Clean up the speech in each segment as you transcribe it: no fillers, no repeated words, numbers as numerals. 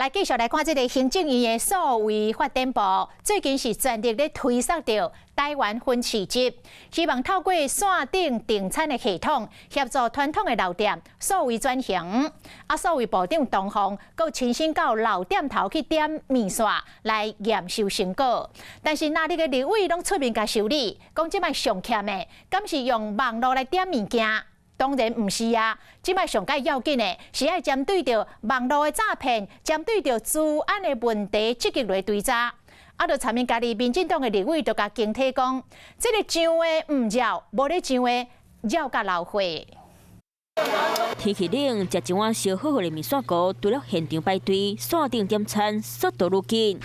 來繼續來看這个行政院的數位發展部，最近是全力咧推捒著台灣分市集，希望透過線頂訂餐的系統，協助傳統的老店數位轉型。啊，數位部長唐鳳閣親身到老店頭去點麵線來驗收成果。但是藍綠的立委攏出面共修理，講這擺上欠的，敢是用網路來點物件？當然毋是啊！這擺上蓋要緊的是愛針對著網路的詐騙，針對著資安的問題積極來追查。啊，就參與家己民進黨的立委就共警惕講，這个上的毋繞，無咧上的繞甲流血。天氣冷，食一碗燒好好的麵線糊，除了現場排隊，線頂點餐速度愈緊。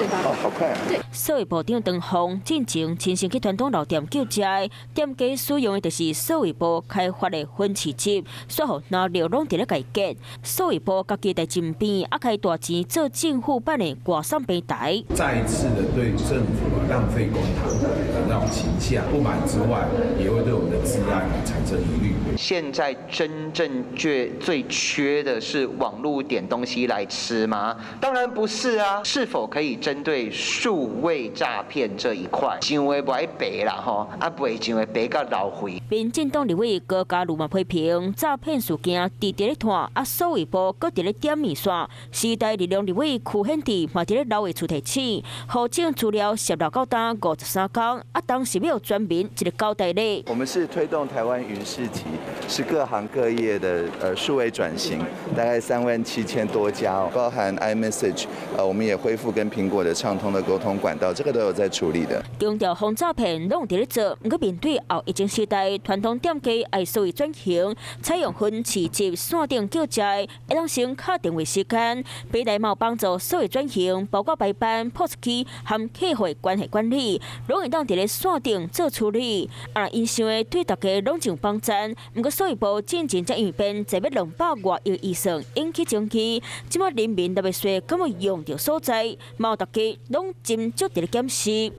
哦，好快啊！數位部長唐鳳進前親身去傳統老店叫食，店家使用的就是數位部開發的分市集，煞予藍綠攏佇咧改革。數位部家己在前邊，啊開大錢做政府版的外送平台。再一次的對政府浪費公帑的那種形象不滿之外，也會對我們的治安產生疑慮。現在真正最最缺的是網路點東西來吃嗎？當然不是啊！是否可以針對數位詐騙這一塊，上的無愛白啦吼，啊袂上的白甲流血。民進黨立委高嘉瑜嘛批評詐騙事件直直咧拖，啊數位部閣佇咧點麵線。時代力量立委柯顯智嘛佇咧老會處提醒，戶政資料洩露到今53工，啊當時欲予全民一个交代咧。我們是推動台灣雲市集，是各行各業的數位轉型，大概3.7萬多家，包含 iMessage，我們也恢復跟蘋果的暢通的溝通管道，這個都有在處理的。強調防詐騙攏佇咧做，毋過面對後疫情時代，傳統店家愛數位轉型，採用分市集線頂叫食，會當先敲電話時間，平台嘛有幫助數位轉型，包括排班、POS 機和客戶關係管理，攏會當佇咧線頂做處理。啊，𪜶想的對大家攏真有幫助。毋過數位部進前才因為編這欲200外億預算引起爭議，這擺人民納的稅敢會用著所在，嘛有大家攏斟酌佇咧檢視。